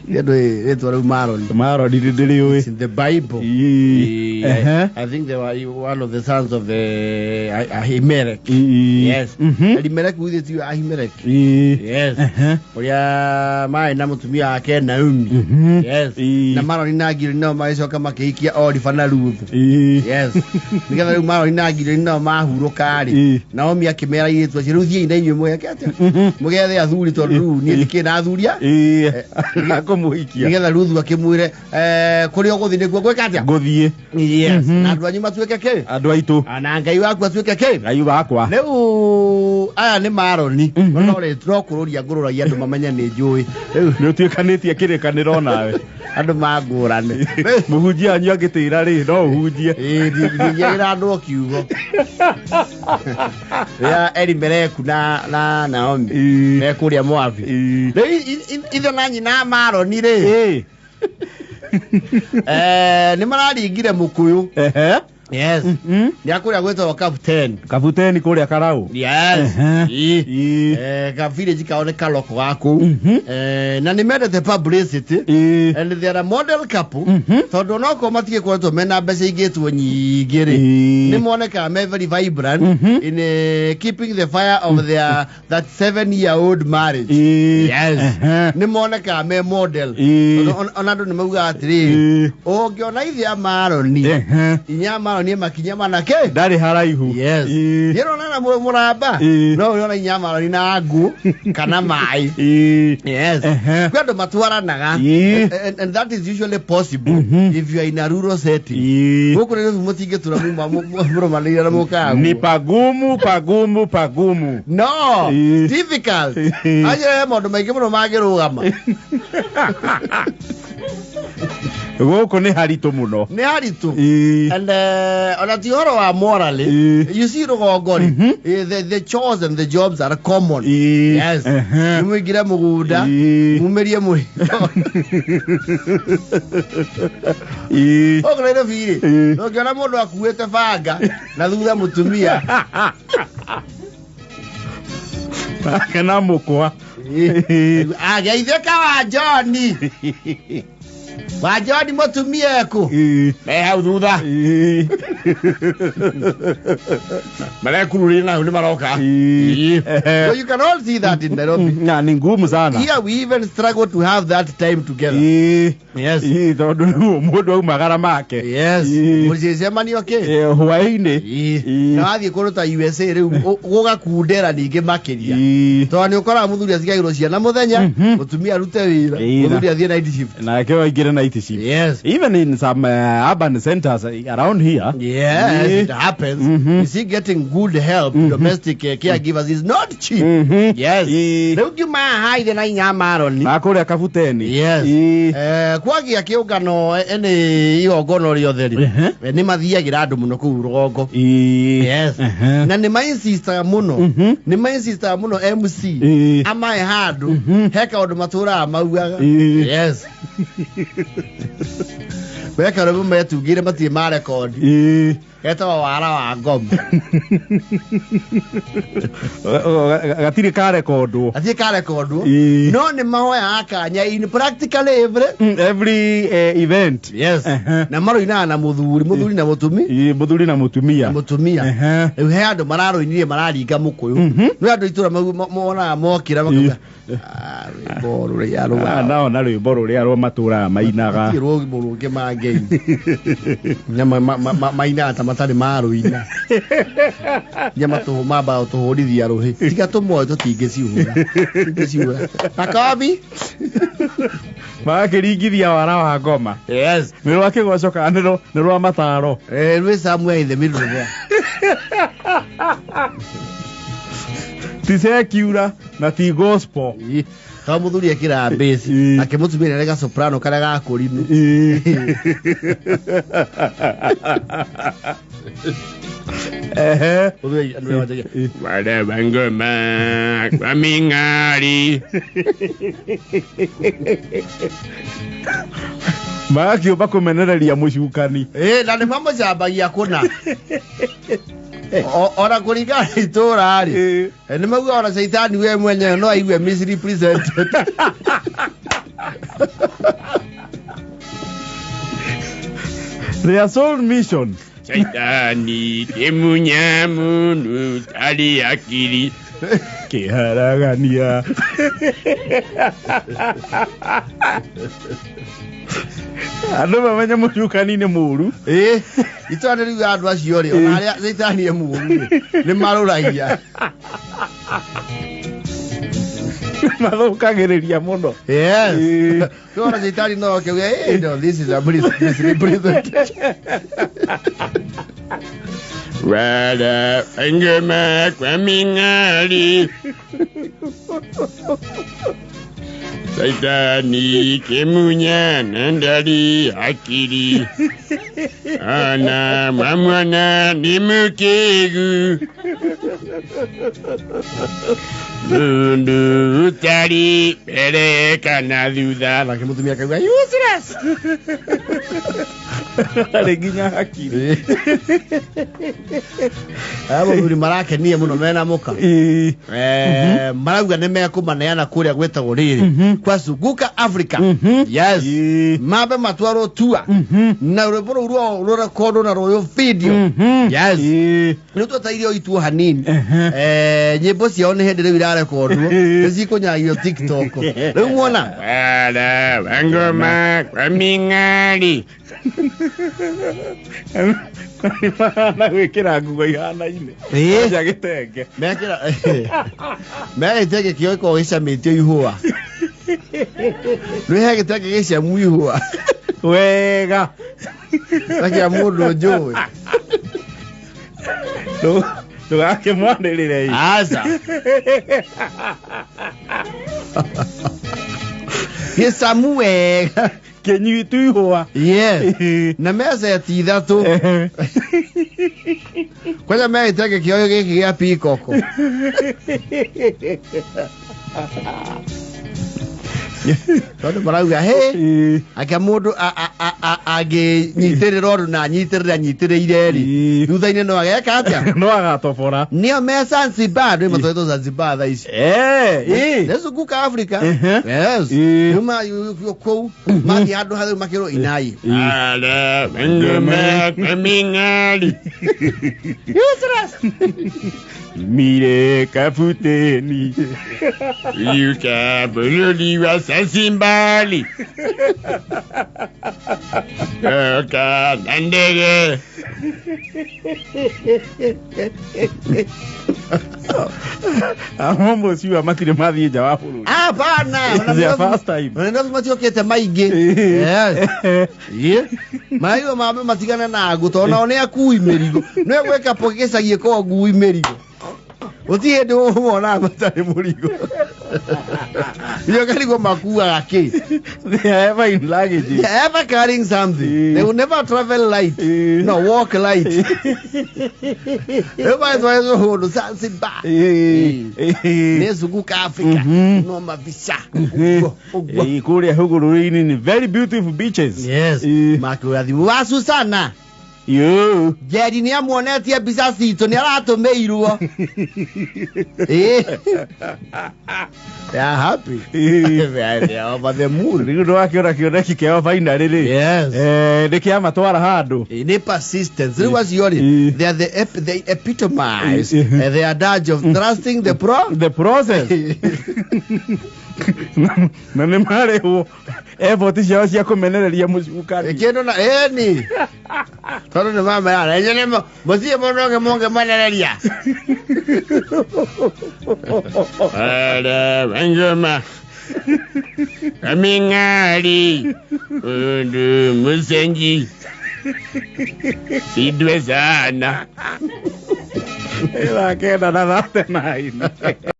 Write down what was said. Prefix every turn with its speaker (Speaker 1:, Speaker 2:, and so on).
Speaker 1: Ndå rĩtwa rĩu Maroni.
Speaker 2: Maroni nĩ ndĩrĩũĩ.
Speaker 1: It's in the Bible.
Speaker 2: Ĩĩ. Ehe.
Speaker 1: I think they were one of the sons of Ahimelech.
Speaker 2: Ĩĩ.
Speaker 1: Yes. Elimelech githĩ tiwe Ahimelech?
Speaker 2: Ĩĩ.
Speaker 1: Yes.
Speaker 2: Ehe.
Speaker 1: Ũrĩa marĩ na mũtumia wake Naomi. Yes.
Speaker 2: Ĩĩ.
Speaker 1: Na Maroni na Gilioni nao magĩcoka makĩhikia Orifa na Ruthu.
Speaker 2: Ĩĩ.
Speaker 1: Yes. Nĩgetha rĩu Maroni na Gilioni nao mahurũka rĩ.
Speaker 2: Ĩĩ.
Speaker 1: Naomi akĩmera airĩtu acio rĩu thiĩi na inyuĩ mũgeke atĩa? Mũgethe athuri tondũ rĩu niĩ ndikĩrĩ na athuri a.
Speaker 2: Ĩĩ. Akũmũhikia.
Speaker 1: Nĩgetha Ruthu akĩmwĩre kũrĩa ũgũthiĩ nĩkuo gwĩka atĩa?
Speaker 2: Ngũthiĩ.
Speaker 1: Yes. Na andũ anyu matuĩke kĩ?
Speaker 2: Andũ aitũ.
Speaker 1: Na Ngai waku atuĩke kĩ?
Speaker 2: Ngai wakwa.
Speaker 1: Rĩu aya nĩ Maroni. No no kũrũria ngũrũragia andũ mamenye nĩ njũĩ. Rĩu
Speaker 2: Nĩ ũtuĩkanĩtie kĩrĩkanĩro nawe.
Speaker 1: Andũ mangũrane.
Speaker 2: Mũhunjia wanyu angĩtĩra rĩ, no ũhunjie.
Speaker 1: Ĩĩ, ndingĩagĩra andũ o kiugo. Rĩa Elimeleku na Naomi.
Speaker 2: Ĩĩ.
Speaker 1: Me kũrĩa Moabi.
Speaker 2: Ĩĩ.
Speaker 1: Rĩu ithe na nyina Maroni rĩ,
Speaker 2: Ĩĩ.
Speaker 1: Nĩ mararingire mũkũyũ.
Speaker 2: Ehe.
Speaker 1: Yes. Nĩ akũrĩa gwĩtagwo Kapten.
Speaker 2: Kabuteni kũrĩa Karaũ.
Speaker 1: Yes.
Speaker 2: Ehe.
Speaker 1: Ĩĩ.
Speaker 2: Ĩĩ.
Speaker 1: Ka village kao nĩ kaloko ga kũu. Na nĩ mendete publicity.
Speaker 2: Ĩĩ.
Speaker 1: And they are a model couple. Tondũ onokorwo matigĩkoretwo mena mbeca ingĩtwo nyingĩ rĩ,
Speaker 2: Ĩĩ.
Speaker 1: nĩ monekaga me very vibrant in keeping the fire of their that 7 year old marriage.
Speaker 2: Ĩĩ.
Speaker 1: Yes.
Speaker 2: Ehe.
Speaker 1: Nĩ monekaga me model.
Speaker 2: Ĩĩ.
Speaker 1: Tondũ ona andũ nĩ maugaga atĩrĩrĩ,
Speaker 2: Ĩĩ.
Speaker 1: ũngĩona ithe a Maroni,
Speaker 2: Ehe.
Speaker 1: inya Maroni makinya manake.
Speaker 2: Ndarĩ haraihu.
Speaker 1: Yes.
Speaker 2: Ĩĩ.
Speaker 1: Nĩrona na mũramba.
Speaker 2: Ĩĩ.
Speaker 1: No ũrĩona inya Maroni na ngũ kana maĩ.
Speaker 2: Ĩĩ.
Speaker 1: Yes.
Speaker 2: Ehe.
Speaker 1: Kwĩ andũ matwaranaga.
Speaker 2: Ĩĩ.
Speaker 1: And that is usually possible if you are in a rural setting.
Speaker 2: Ĩĩ.
Speaker 1: Gũkũ nĩ mũtingĩtura muma mũrũmanĩrĩire na mũkaga.
Speaker 2: Ni pagumu pagumu pagumu.
Speaker 1: No,
Speaker 2: Ĩĩ.
Speaker 1: difficult.
Speaker 2: Ĩĩ.
Speaker 1: Aje maũndũ maingĩ mũno mangĩrũgama.
Speaker 2: Gũkũ nĩ haritũ mũno.
Speaker 1: Nĩ haritũ.
Speaker 2: Ĩĩ.
Speaker 1: And ona ti ũhoro wa morally,
Speaker 2: Ĩĩ.
Speaker 1: you see rũgongo rĩ, the chores and the jobs are common.
Speaker 2: Ĩĩ.
Speaker 1: Yes.
Speaker 2: Ehe.
Speaker 1: Nĩ mũingĩre mũgũnda,
Speaker 2: Ĩĩ.
Speaker 1: mumĩrie mũrigo.
Speaker 2: Ĩĩ.
Speaker 1: Gũkũ Nairobi rĩ,
Speaker 2: Ĩĩ.
Speaker 1: ndũngĩona mũndũ akuĩte banga na thutha mũtumia.
Speaker 2: Nake na mũkwa.
Speaker 1: Ageithĩka wa John. Wa John mũtumia eku.
Speaker 2: Ĩĩ.
Speaker 1: Me hau thutha.
Speaker 2: Ĩĩ.
Speaker 1: Marekururire na hau nĩ maroka.
Speaker 2: Ĩĩ. Ehe.
Speaker 1: So you can all see that in Nairobi.
Speaker 2: Na ni ngumu sana.
Speaker 1: Here we even struggle to have that time together.
Speaker 2: Ĩĩ.
Speaker 1: Yes.
Speaker 2: Ĩĩ, tondũ rĩu mũndũ aumagara make.
Speaker 1: Yes.
Speaker 2: Ĩĩ.
Speaker 1: Mũcĩcemanio kĩ?
Speaker 2: Ĩĩ, hwaĩ-inĩ.
Speaker 1: Ĩĩ.
Speaker 2: Ĩĩ.
Speaker 1: Na wathiĩ kũndũ ta USA rĩu gũgakundera ningĩ makĩria.
Speaker 2: Ĩĩ.
Speaker 1: Tondũ nĩ ũkoraga mũthuri atigagĩrwo ciana mũthenya, mũtumia arute wĩra,
Speaker 2: Ĩĩ,
Speaker 1: mũthuri athiĩ night shift.
Speaker 2: Nake waingĩre night shift.
Speaker 1: Yes.
Speaker 2: Even in some urban centers around here.
Speaker 1: Yes,
Speaker 2: Ĩĩ.
Speaker 1: it happens. You see, getting good help, domestic caregivers is not cheap. Yes.
Speaker 2: Ĩĩ.
Speaker 1: Rĩu ngiuma haha ithe na inya Maroni.
Speaker 2: Na kũrĩa Kabuteni.
Speaker 1: Yes.
Speaker 2: Ĩĩ.
Speaker 1: Kwagia kĩũngano nĩ igongona rĩothe rĩ,
Speaker 2: Ehe.
Speaker 1: nĩ mathiagĩra andũ mũno kũu rũgongo.
Speaker 2: Ĩĩ.
Speaker 1: Yes.
Speaker 2: Ehe.
Speaker 1: Na nĩ mainsistaga mũno, nĩ mainsistaga mũno MC
Speaker 2: Ĩĩ.
Speaker 1: amae handũ he kaũndũ matũraga maugaga.
Speaker 2: Ĩĩ.
Speaker 1: Yes. Meka rwĩmbo metungĩire matirĩ marekondi.
Speaker 2: Ĩĩ.
Speaker 1: Getagwo wara wa ngoma.
Speaker 2: Gatirĩ karekondwo.
Speaker 1: Gatirĩ karekondwo.
Speaker 2: Ĩĩ.
Speaker 1: No nĩ mahoyaga kanya in practically every
Speaker 2: Every event.
Speaker 1: Yes.
Speaker 2: Ehe.
Speaker 1: Na maroinaga na mũthuri na mũtumi.
Speaker 2: Ĩĩ, mũthuri na mũtumia.
Speaker 1: Na mũtumia.
Speaker 2: Ehe.
Speaker 1: Rĩu he andũ mararũinire mararinga mũkũyũ. No andũ itũra monaga mokĩra makauga, "Ah, rwĩmbo rũrĩa rwa."
Speaker 2: Nao na rwĩmbo rũrĩa rwa matũraga mainaga.
Speaker 1: Gũtirĩ rwĩmbo rũngĩ mangĩina. Na mainaga ta matarĩ marũina. Nya matũhũ mambaga gũtũhũrithia rũhĩ. Tiga tũmoe tũtingĩciũra. Tũtingĩciũra. Makobi.
Speaker 2: Magakĩringithia wara wa ngoma.
Speaker 1: Yes.
Speaker 2: Nĩ rwa kĩgoco kana nĩ rwa mataro?
Speaker 1: Rwĩ somewhere in the middle there.
Speaker 2: Ti secular na ti gospel.
Speaker 1: Ĩĩ. Tondũ mũthuri ekĩraga bass,
Speaker 2: Ĩĩ.
Speaker 1: nake mũtumia nĩ soprano karĩa ga kũrinũ.
Speaker 2: Ĩĩ. Ehe.
Speaker 1: Mũthuri andũ arĩa manjagia,
Speaker 2: Ĩĩ.
Speaker 1: "Wale wa ngoma kwa ming'ari."
Speaker 2: Magakĩũmba kũmenereria mũcukani.
Speaker 1: Ĩĩ, na nĩ mamũcambagia kũna. Ona kũringana na itũũra rĩ,
Speaker 2: Ĩĩ.
Speaker 1: nĩ maugaga ona caitani we mwenyewe no aigue misrepresented.
Speaker 2: Their sole mission.
Speaker 3: Shaitani kimunya munu tari akiri.
Speaker 2: Kiharagania. Andå mamenye må cukani nä må ru.
Speaker 1: Ĩ, itũra nĩ riuga andũ acio rĩ, ona arĩa caitani e mũũru rĩ, nĩ marũragia.
Speaker 2: Mathå kagä rä ria må no.
Speaker 1: Yes.
Speaker 2: Ĩ.
Speaker 1: Tuona caitani no oke uge, "Hey, no, this is a misrepresentation."
Speaker 3: Wala ngema kwa ming'ali. Saitani kimunya nandali akili. Ana mamwana ni mukegu. Mundu utari mbere kana thutha.
Speaker 1: Nake mũtumia akauga, "Useless."
Speaker 2: Arä nginya hakiri.
Speaker 1: Aya mũthuri marakenie mũno mena mũka.
Speaker 2: Ĩ.
Speaker 1: Marauga nĩ mekũmaneana kũrĩa gwĩtagwo rĩrĩ kwa Zunguka Africa. Yes.
Speaker 2: Ĩ.
Speaker 1: Mambe matwarwo tua na rwĩmbo rũu rwao rũrekondwo na rũyũ video. Yes.
Speaker 2: Ĩ.
Speaker 1: Nĩ twetairio ituo hanini.
Speaker 2: Ehe.
Speaker 1: Nyĩmbo ciao nĩ hĩndĩ rĩu irarekondwo nĩ cikũnyagio TikTok rĩu muona.
Speaker 3: Wala wangoma kwa ming'ali.
Speaker 2: Nĩ mahana gwä kä ra nguo ihanaine.
Speaker 1: Ĩ.
Speaker 2: Anja gĩtenge.
Speaker 1: Mekĩra mekĩra gĩtenge kĩo gĩkoragwo gĩcamĩtio ihũa, rĩu he gĩtenge gĩcamu ihũa.
Speaker 2: Wega.
Speaker 1: Ta kĩa mũndũ njũĩ.
Speaker 2: Ndågakä mwanä rä re.
Speaker 1: Aca, gĩcamu wega.
Speaker 2: Kä nyitu ihåa.
Speaker 1: Yes, na meceti ithatũ kwanja me gĩtenge kĩo gĩkĩ gĩa pikoko tondũ marauga hĩ ake mũndũ angĩnyitĩrĩra ũndũ na anyitĩrĩre anyitĩrĩire rĩ,
Speaker 2: Ĩ.
Speaker 1: thutha-inĩ no ageka atĩa?
Speaker 2: No agatobora.
Speaker 1: Nĩo me Zanzibar, rĩ matwaritwo Zanzibar thaa ici.
Speaker 2: Ĩ.
Speaker 1: Nĩ Zunguka Africa.
Speaker 2: Ehe.
Speaker 1: Yes.
Speaker 2: Ĩ.
Speaker 1: Rĩu kũu mathiĩ handũ hatheru makĩrwo inai.
Speaker 3: Wala wangoma kwa ming'ali.
Speaker 2: Mire kaputeni.
Speaker 3: Yuka bũrũri wa Zanzibari. Oka na ndege.
Speaker 2: Amo mũciwa matirĩ mathiĩ nja wa bũrũri.
Speaker 1: Hapana.
Speaker 2: It's their first time.
Speaker 1: Ona matiokĩte maingĩ. Yes. Ĩ. Marauga mambe matigane na ngũ tondũ nao nĩ akui mĩrigo. Nĩ gwĩka po gĩcagi ĩkoragwo ngui mĩrigo. Gũtirĩ hĩndĩ ũmonaga matarĩ mũrigo. Ndio karigwo makuaga kĩ.
Speaker 2: They are ever in luggage.
Speaker 1: They are ever carrying something.
Speaker 2: Ĩ.
Speaker 1: They will never travel light.
Speaker 2: Ĩ.
Speaker 1: No, walk light. Rĩu matwarĩtwo kũndũ Zanzibar. Nĩ Zunguka Africa. No mabica. Ũguo, ũguo.
Speaker 2: Kũrĩa hũgũrũrũ-inĩ nĩ very beautiful beaches.
Speaker 1: Yes.
Speaker 2: Ĩ.
Speaker 1: Makĩũra thimũ wa Susana.
Speaker 2: Yo.
Speaker 1: Njeri nĩ amuonetie mbica citũ, nĩ aratũmĩirwo. Ĩ. They are happy. They are over the moon.
Speaker 2: Rĩu ndwakĩona kĩoneki kĩao finally rĩ.
Speaker 1: Yes.
Speaker 2: Nĩ kĩamatwara handũ.
Speaker 1: Ĩ, nĩ persistence rĩu acio rĩ,
Speaker 2: Ĩ.
Speaker 1: they are the they epitomize
Speaker 2: Ĩ.
Speaker 1: the adage of trusting the pro
Speaker 2: The process. Na nĩ marĩhwo effort ciao cia kũmenereria mũcukani.
Speaker 1: Kĩndũ na ĩni tondũ nĩ mamera enye nĩ mũthiĩ mũno mũngĩmenereria.
Speaker 3: Wala wangoma kwa ming'ali. Undu musenji. Sidwe sana.
Speaker 2: Ĩra kenda na 39.